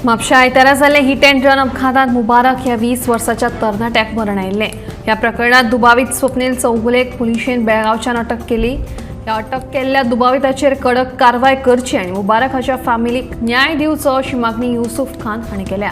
म्हापशा आयतारा जाल्ले हिट अँड रन अपघातांत मुबारक ह्या 20 वर्साच्या तरणाट्याक मरण आयिल्लें. ह्या प्रकरणात दुबावीत स्वप्नील चौगुलेक पुलिशेन बेळगांवच्यान अटक केली. ह्या अटक केल्ल्या दुबाविताचेर कडक कारवाय करची आनी मुबारक हाच्या फॅमिलीक न्याय दिवचो अशी मागणी युसुफ खान हांणी केल्या.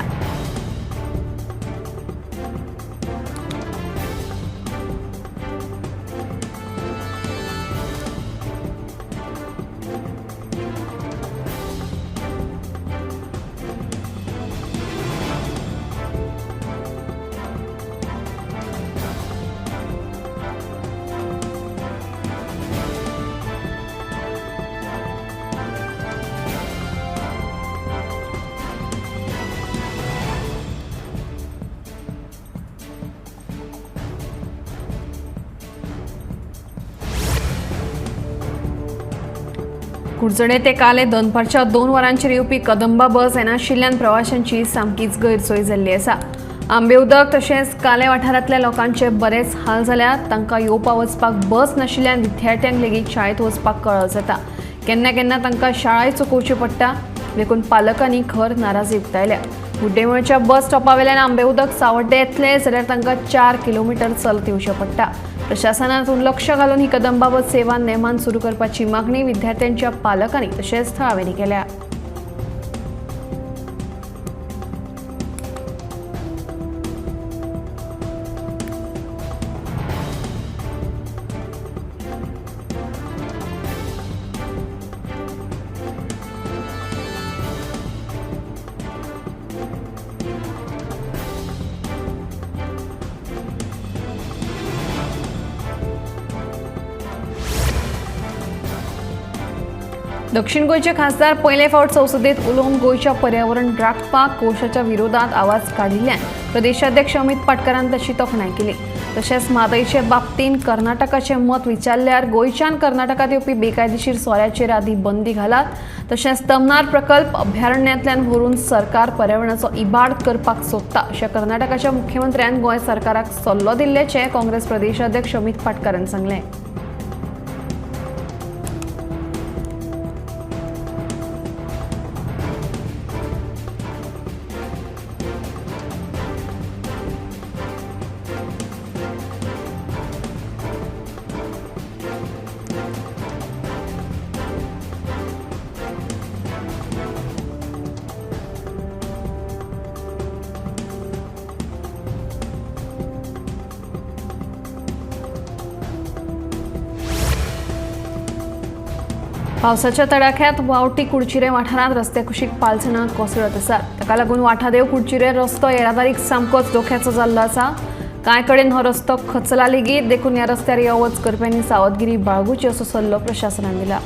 कुडचडे ते काले दनपारच्या 2 वरांचेर येवपी कदंबा बस येनाशिल्ल्यान प्रवाशांची सामकीच गैरसोय जाल्ली आसा. आंबे उदक तशेंच काले वाठारांतल्या लोकांचे बरेच हाल जाल्यात. तांकां येवपा वचपाक बस नाशिल्ल्यान विद्यार्थ्यांक लेगीत शाळेंत वचपाक कळाव जाता. केन्ना केन्ना तांकां शाळाय चुकोवची पडटा. देखून पालकांनी खर नाराजी उक्तायल्या. गुड्डेमळच्या बस स्टॉपावेल्यान आंबे उदक सावड्डे येतले जाल्यार तांकां 4 किलोमिटर चलत येवचें पडटा. प्रशासनातून लक्ष घालून ही कदंबा बस सेवा नेमान सुरू करपाची मागणी विद्यार्थ्यांच्या पालकांनी तशेंच थळाव्यांनी केल्या. दक्षिण गोंयचे खासदार पयले फावट संसदेत उलोवन गोंयच्या पर्यावरण राखपाक कोशाच्या विरोधात आवाज काडिल्ल्यान प्रदेशाध्यक्ष अमित पाटकरान ताची तोखणाय केली. तशेंच म्हादयचे बाबतींत कर्नाटकाचें मत विचारल्यार गोंयच्यान कर्नाटकांत येवपी बेकायदेशीर सोऱ्याचेर आदी बंदी घालात. तशेंच तमनार प्रकल्प अभयारण्यांतल्यान व्हरून सरकार पर्यावरणाचो इबाड करपाक सोदता अशें कर्नाटकाच्या मुख्यमंत्र्यान गोंय सरकाराक सल्लो दिल्ल्याचें काँग्रेस प्रदेशाध्यक्ष अमित पाटकरान सांगलें. पावसाच्या तडाख्यात वावटी कुडचिरे वाठारांत रस्त्या कुशीक पालसणां कोसळत आसात. ताका लागून वाठादेव कुडचिरे रस्तो येरादारीक सामकोच धोक्याचो जाल्लो आसा. कांय कडेन हो रस्तो खचला लेगीत. देखून ह्या रस्त्यार यो वच करप्यांनी सावधगिरी बाळगुची असो सल्लो प्रशासनान दिला.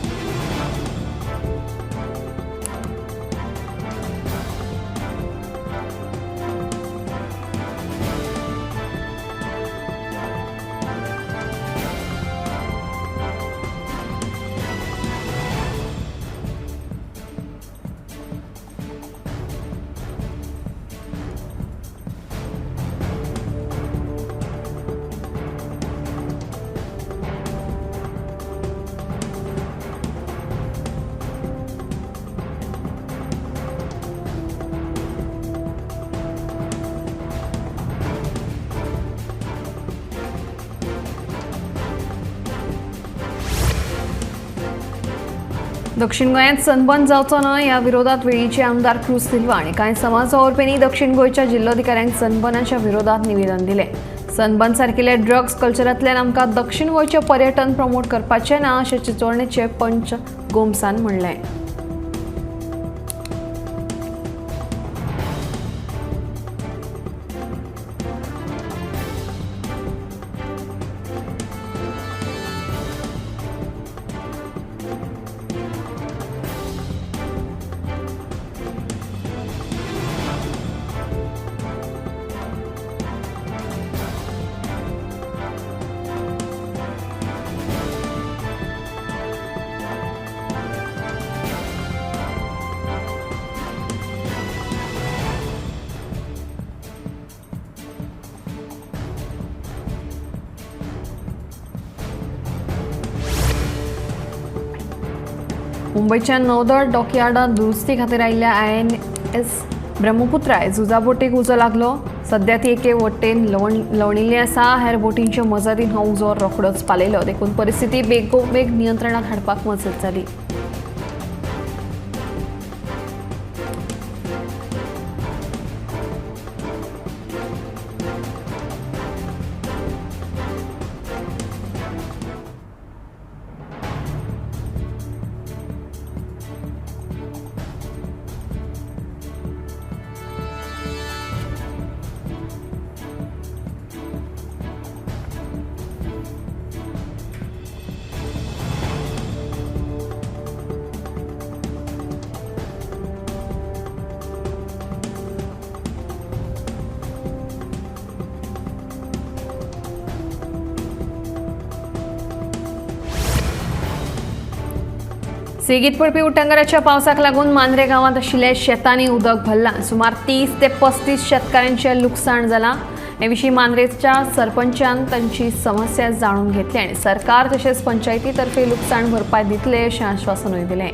दक्षिण गोंयांत सनबर्न जावचो न्हय ह्या विरोधात वेळीचे आमदार क्रूज सिल्वा आनी कांय समाज वावुरप्यांनी दक्षिण गोंयच्या जिल्लोधिकाऱ्यांक सनबर्नाच्या विरोधात निवेदन दिलें. सनबर्न सारकिल्ले ड्रग्स कल्चरांतल्यान आमकां दक्षिण गोंयचें पर्यटन प्रमोट करपाचें ना अशें चिंचोळणेचे पंच गोम्सान म्हणलें. मुंबयच्या नौदळ डॉकयार्डांत दुरुस्ती खातीर आयिल्ल्या INS ब्रह्मपुत्राय झुजा बोटीक उजो लागलो. सध्या ती एके वटेन लवणिल्ली आसा. हेर बोटींच्या मजतीन हो उजो रोखडोच पालयलो, देखून परिस्थिती बेगोबेग नियंत्रणात हाडपाक मजत जाली. सेगीत पडपी उटंगाराच्या पावसाक लागून मांद्रे गांवांत आशिल्ल्या शेतांनी उदक भरलां. सुमार 30 ते 35 शेतकारांचें लुकसाण जालां. हे विशीं मांद्रेच्या सरपंचान तांची समस्या जाणून घेतली आनी सरकार तशेंच पंचायती तर्फे लुकसाण भरपाय दितले अशें आश्वासनूय दिलें.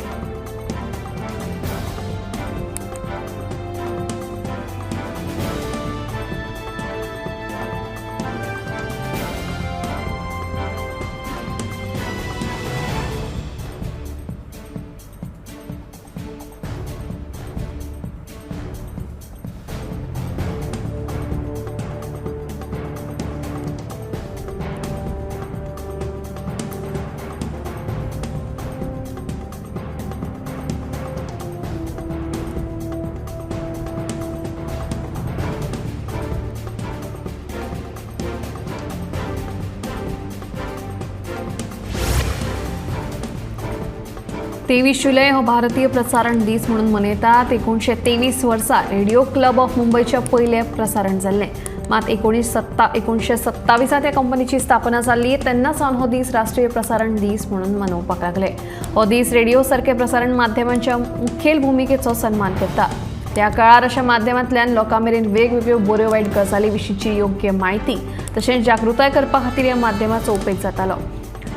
तेवीस जुलय हो भारतीय प्रसारण दीस म्हणून मनयतात. 1923 वर्सा रेडिओ क्लब ऑफ मुंबयचें पयलें प्रसारण जाल्लें. मात 1927 ह्या कंपनीची स्थापना जाल्ली तेन्ना सावन हो दीस राष्ट्रीय प्रसारण दीस म्हणून मनोवपाक लागले. हो दीस रेडिओ सारके प्रसारण माध्यमांच्या मुखेल भुमिकेचो सन्मान करता. त्या काळार अशा माध्यमांतल्यान लोकां मेरेन वेगवेगळ्यो बऱ्यो वायट गजाली विशींची योग्य म्हायती तशेंच जागृताय करपा खातीर ह्या माध्यमाचो उपेग जातालो.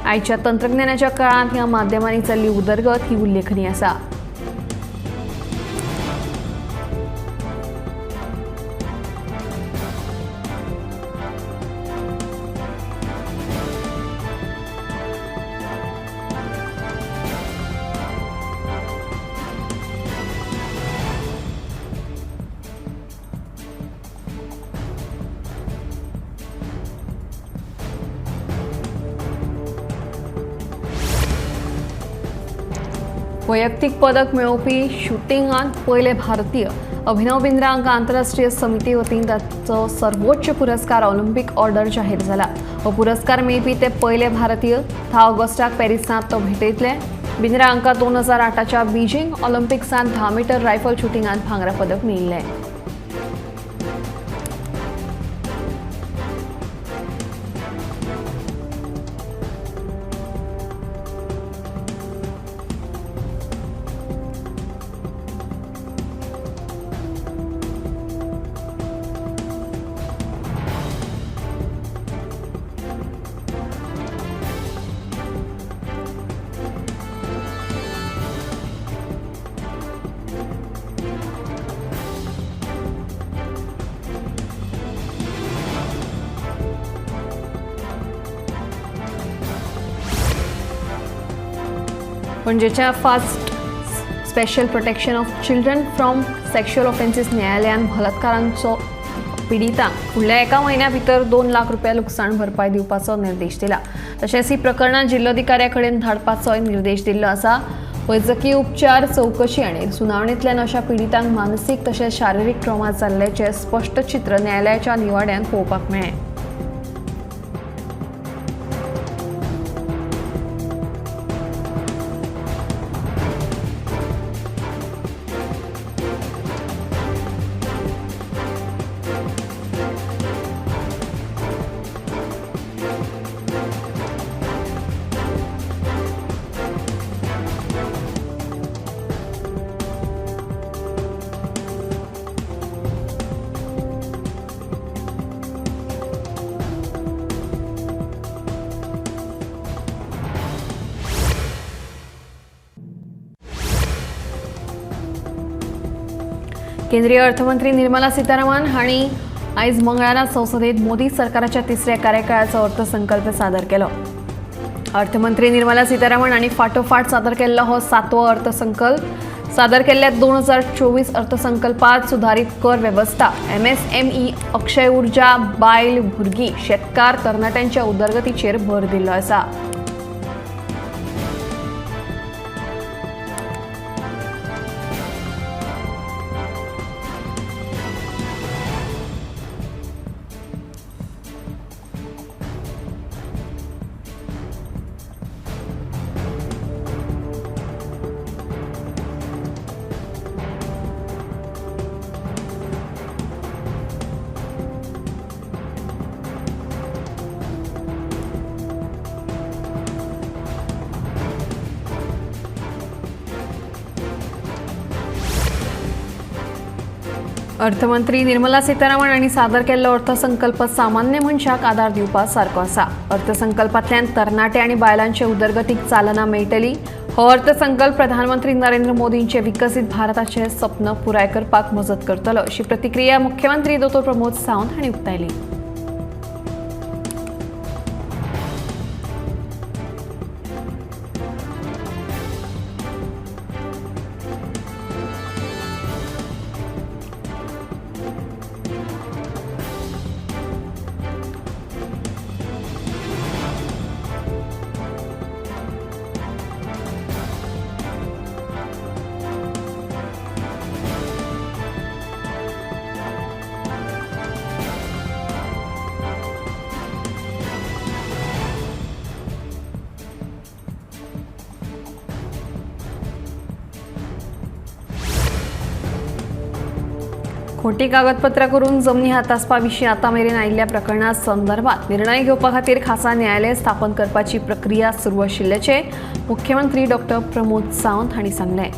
आयच्या तंत्रज्ञानाच्या काळांत ह्या माध्यमांनी जाल्ली उदरगत ही उल्लेखनीय आसा. वैयक्तीक पदक मेळोवपी शुटिंगांत पयले भारतीय अभिनव बिंद्रा हांकां आंतरराष्ट्रीय समिती वतीन ताचो सर्वोच्च पुरस्कार ऑलिम्पिक ऑर्डर जाहीर जाला. हो पुरस्कार मेळपी ते पयले भारतीय. 10 ऑगस्टाक पॅरिसांत तो भेटयतले. बिंद्रा हांकां 2008च्या बीजिंग ऑलिम्पिक्सांत 10 मीटर रायफल शुटिंगांत भांगरा पदक मेळिल्लें. पणजेच्या fast special protection of children from sexual offences न्यायालयान बलात्कारांचो पिडितांक फुडल्या एका म्हयन्या भितर 2 लाख रुपया लुकसाण भरपाय दिवपाचो निर्देश दिला. तशेंच ही प्रकरणां जिल्लोधिकाऱ्या कडेन धाडपाचोय निर्देश दिल्लो आसा. वैजकी उपचार, चवकशी आनी सुनावणेंतल्यान अशा पिडितांक मानसीक तशेंच शारिरीक ट्रॉमा जाल्ल्याचें स्पश्ट चित्र न्यायालयाच्या निवाड्यान पळोवपाक मेळ्ळें. केंद्रीय अर्थमंत्री निर्मला सीतारामन हांणी आयज मंगळारा संसदेत मोदी सरकाराच्या तिसऱ्या कार्यकाळाचो अर्थसंकल्प सादर केलो. अर्थमंत्री निर्मला सीतारामन हांणी फाटोफाट सादर केल्लो हो सातवो अर्थसंकल्प. सादर केल्ल्या 2024 अर्थसंकल्पात सुधारित कर वेवस्था, एमएसएमई, अक्षय ऊर्जा, बायल, भुरगीं, शेतकार, तरणाट्यांच्या उदरगतीचेर भर दिल्लो आसा. अर्थमंत्री निर्मला सीतारामन हांणी सादर केल्लो अर्थसंकल्प सामान्य मनशाक आदार दिवपा सारको आसा. अर्थसंकल्पांतल्यान तरणाटे आनी बायलांचे उदरगतीक चालना मेळटली. हो अर्थसंकल्प प्रधानमंत्री नरेंद्र मोदींचे विकसीत भारताचे सपन पुराय करपाक मजत करतलो अशी प्रतिक्रिया मुख्यमंत्री डॉ प्रमोद सावंत हांणी उक्तायली. खोटी कागदपत्रां करून जमनी हातासपा विशीं आतां मेरेन आयिल्ल्या प्रकरणा संदर्भात निर्णय घेवपा खातीर खासा न्यायालय स्थापन करपाची प्रक्रिया सुरू आशिल्ल्याचें मुख्यमंत्री डॉ प्रमोद सावंत हांणी सांगलें.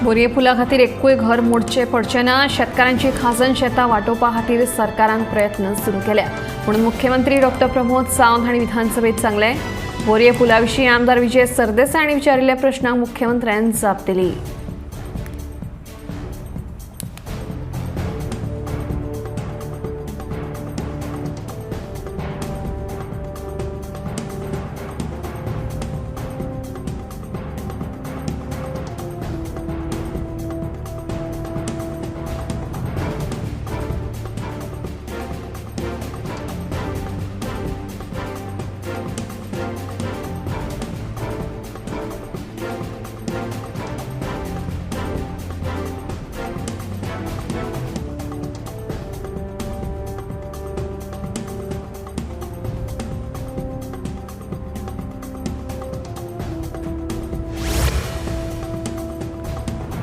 बोरये पुला खातीर एकूय घर मोडचें पडचें ना. शेतकारांची खाजन शेतां वांटोवपा खातीर सरकारान प्रयत्न सुरू केल्या म्हणून मुख्यमंत्री डॉ प्रमोद सावंत हांणी विधानसभेत सांगलें. बोरये पुला विशीं आमदार विजय सरदेसाय हांणी विचारिल्ल्या प्रश्नांक मुख्यमंत्र्यान जाप दिली.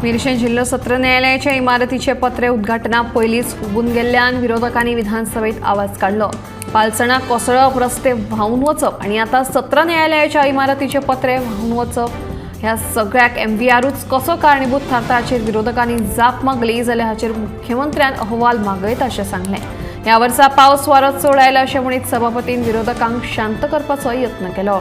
मिरशें जिल्हो सत्र न्यायालयाच्या इमारतीचे पत्रे उद्घाटना पयलींच हुबून गेल्ल्यान विरोधकांनी विधानसभेत आवाज काडलो. पालसणां कोसळप, रस्ते व्हांवून वचप आनी आतां सत्र न्यायालयाच्या इमारतीचे पत्रे व्हांवून वचप ह्या सगळ्याक एमव्हीआरूच कसो कारणीभूत थारता हाचेर विरोधकांनी जाप मागली जाल्यार हाचेर मुख्यमंत्र्यान अहवाल मागयता अशें सांगलें. ह्या वर्सा पावस वारो चड आयला अशें म्हणीत सभापतीन विरोधकांक शांत करपाचो यत्न केलो.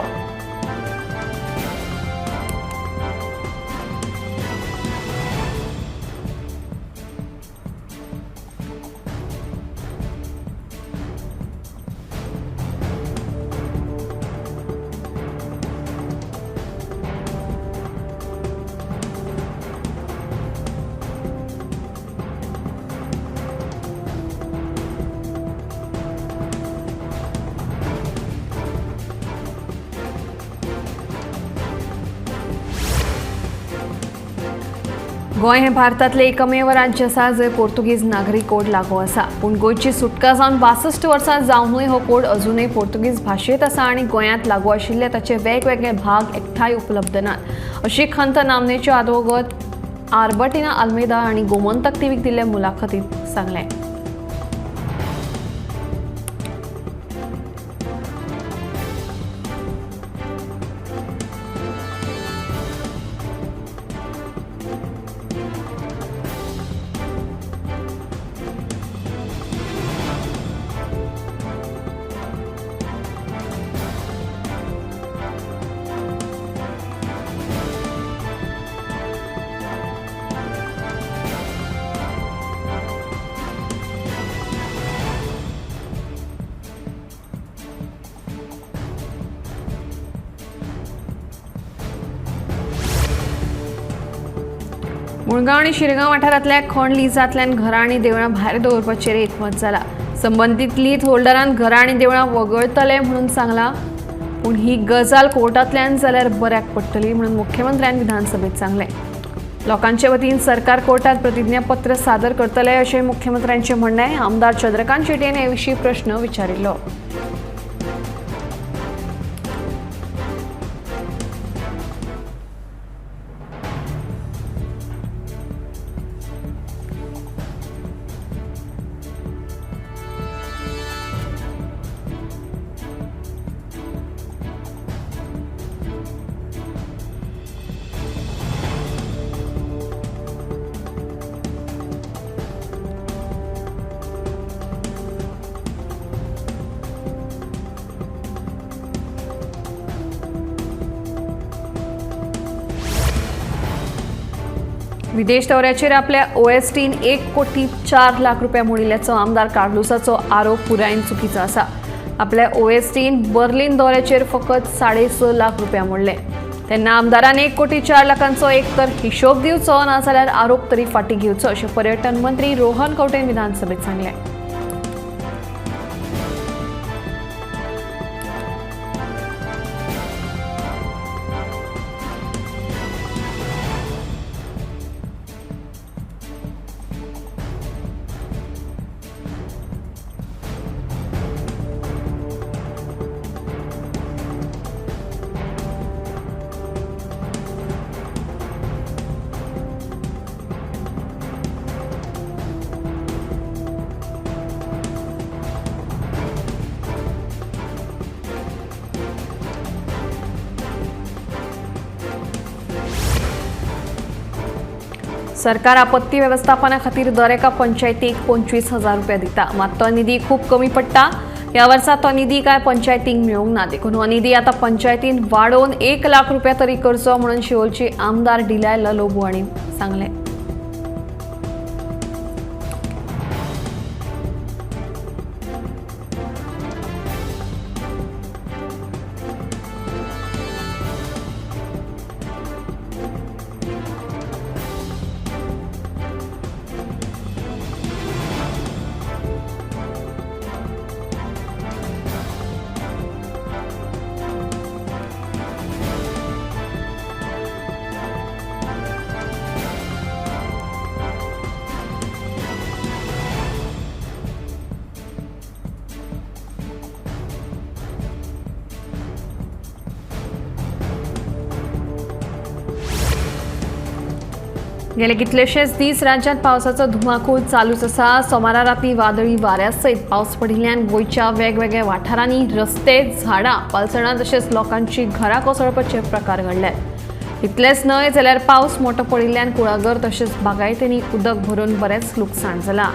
गोंय हें भारतांतलें एकमेव राज्य आसा जंय पोर्तुगीज नागरी कोड लागू आसा. पूण गोंयची सुटका जावन 62 वर्सां जावनूय हो कोड अजुनूय पोर्तुगीज भाशेंत आसा आनी गोंयांत लागू आशिल्ले ताचे वेगवेगळे भाग एकठांय उपलब्ध नात अशी खंत नामनेच्यो आदवोगाद आर्बर्टिना आल्मेदा आनी गोमंतक टीव्हीक दिल्ले मुलाखतींत सांगलें. मुळगांव आनी शिरगांव वाठारांतल्या खण लिजांतल्यान घरां आनी देवळां भायर दवरपाचेर एकमत जाला. संबंदीत लीज होल्डरान घरां आनी देवळां वगळतले म्हणून सांगलां, पूण ही गजाल कोर्टांतल्यान जाल्यार बऱ्याक पडटली म्हणून मुख्यमंत्र्यान विधानसभेत सांगलें. लोकांचे वतीन सरकार कोर्टात प्रतिज्ञापत्र सादर करतले अशें मुख्यमंत्र्यांचें म्हणणें. आमदार चंद्रकांत शेटयेन हे विशीं प्रश्न विचारिल्लो. विदेश दौऱ्याचेर आपल्या ओएसटीन 1,04,00,000 रुपया मोडिल्ल्याचो आमदार कार्लुसाचो आरोप पुरायेन चुकीचो आसा. आपल्या ओएसटीन बर्लिन दौऱ्याचेर फकत 6.5 लाख रुपया मोडले. तेन्ना आमदारान 1,04,00,000 एक तर हिशोब दिवचो ना जाल्यार आरोप तरी फाटीं घेवचो अशें पर्यटन मंत्री रोहन खंवटेन विधानसभेत सांगलें. सरकार आपत्ती व्यवस्थापना खातीर दर एका पंचायतीक 25,000 रुपया दिता, मात तो निधी खूब कमी पडटा. ह्या वर्सा तो निधी कांय पंचायतींक मेळूंक ना, देखून हो निधी आतां पंचायतीन वाडोवन 1 लाख रुपया तरी करचो म्हणून शिवोलची आमदार डिलायला लोबो हांणी सांगलें. गेले कितलेशेच दीस राज्यांत पावसाचो धुमाकूळ चालूच आसा. सोमारा राती वादळी वाऱ्या सयत पावस पडिल्ल्यान गोंयच्या वेगवेगळ्या वाठारांनी रस्ते, झाडां, पालसणां तशेंच लोकांची घरां कोसळपाचे प्रकार घडले. इतलेंच न्हय जाल्यार पावस मोटो पडिल्ल्यान कुळागर तशेंच बागायतींनी उदक भरून बरेंच लुकसाण जालां.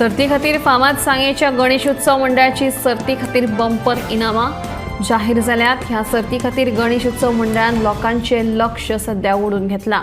सर्ती खातीर फामाद सांगेच्या गणेश उत्सव मंडळाची सर्ती खातीर बंपर इनामां जाहीर जाल्यात। ह्या सर्ती खातीर गणेश उत्सव मंडळान लोकांचे लक्ष सध्या ओडून घेतलां।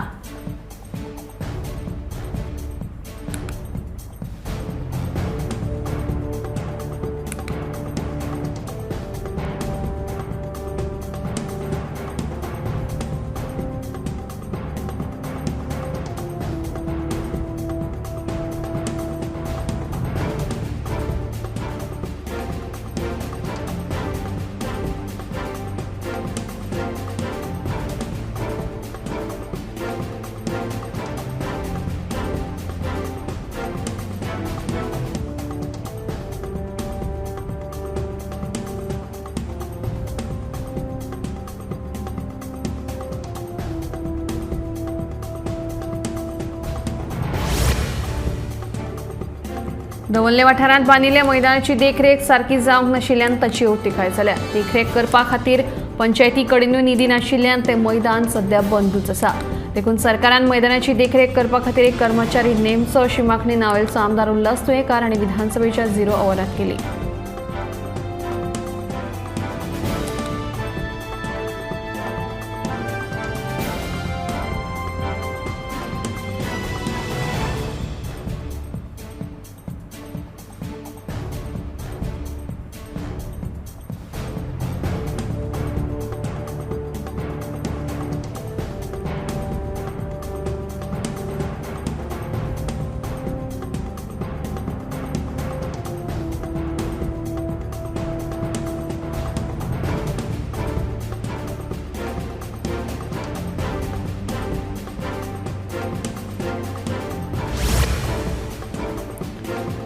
दवल्ले वाठारांत बांदिल्ल्या मैदानाची देखरेख सारकी जावंक नाशिल्ल्यान ताची अवतिकाय जाल्या। देखरेख करपा खातीर पंचायती कडेनूय निधी नाशिल्ल्यान तें मैदान सध्या बंदूच आसा। देखून सरकारान मैदानाची देखरेख करपा खातीर एक कर्मचारी नेमचो अशी मागणी नावेलचो आमदार उल्हास तुयेंकार हांणी विधानसभेच्या 0 अवरात केली।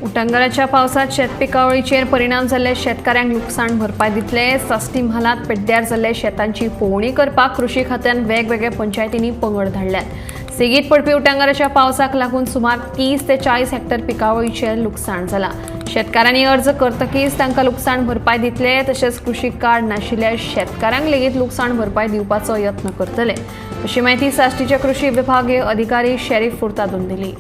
उटंगाराच्या पावसात शेतपिकावळीचेर परिणाम जाल्ले शेतकाऱ्यांक लुकसाण भरपाय दितले। साश्टी म्हालांत पेड्ड्यार जाल्ले शेतांची पळोवणी करपाक कृषी खात्यान वेगवेगळ्या पंचायतींनी पंगड धाडल्यात। सेगीत पडपी उटंगाराच्या पावसाक लागून सुमार 30 ते 40 हेक्टर पिकावळीचेर लुकसाण जालां। शेतकारांनी अर्ज करतकीच तांकां लुकसाण भरपाय दितले। तशेंच कृषी कार्ड नाशिल्ल्या शेतकारांक लेगीत लुकसाण भरपाय दिवपाचो यत्न करतले अशी म्हायती साश्टीचे कृषी विभागीय अधिकारी शेरीफ फुर्तादून दिली।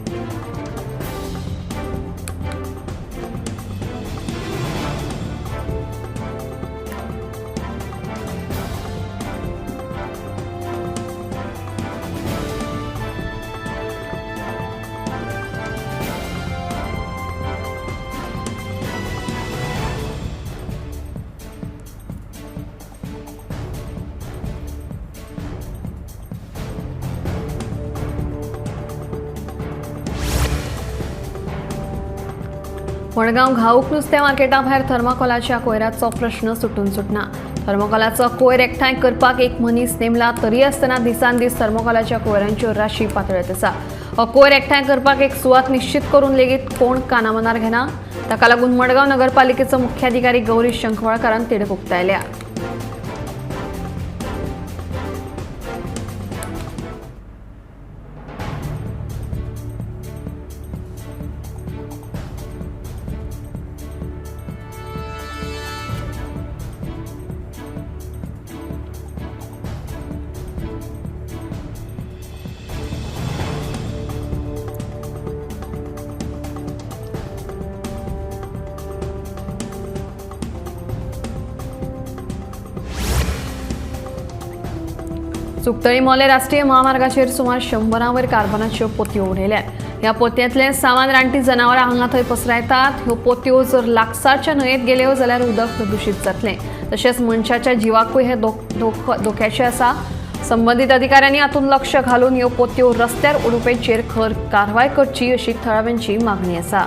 मडगांव घाऊक नुस्त्या मार्केटा भायर थर्माकोलाच्या कोयराचो प्रश्न सुटून सुटना। थर्माकोलाचो कोयर एकठांय करपाक एक मनीस नेमला तरी आसतना दिसान दीस थर्माकोलाच्या कोयरांच्यो राशी पातळत आसा। हो कोयर एकठांय करपाक एक सुवात निश्चित करून लेगीत कोण कानामनार घेना। ताका लागून मडगांव नगरपालिकेचो मुख्याधिकारी गौरी शंखवाळकारान तिडक उक्तायल्या। सुकतळी मोले राष्ट्रीय महामार्गाचेर सुमार 100 वयर कार्बनाच्यो पोतयो उडयल्यात। ह्या पोतयांतलें सामान रानटी जनावरां हांगा थंय पसरायतात। ह्यो पोतयो जर लागसारच्या न्हंयेत गेल्यो जाल्यार उदक प्रदुशीत जातलें, तशेंच मनशाच्या जिवाकूय हें धोक्याचें आसा। संबंदीत अधिकाऱ्यांनी हातूंत लक्ष घालून ह्यो पोतयो रस्त्यार उडोवपाचेर खर कारवाय करची अशी थळाव्यांची मागणी आसा।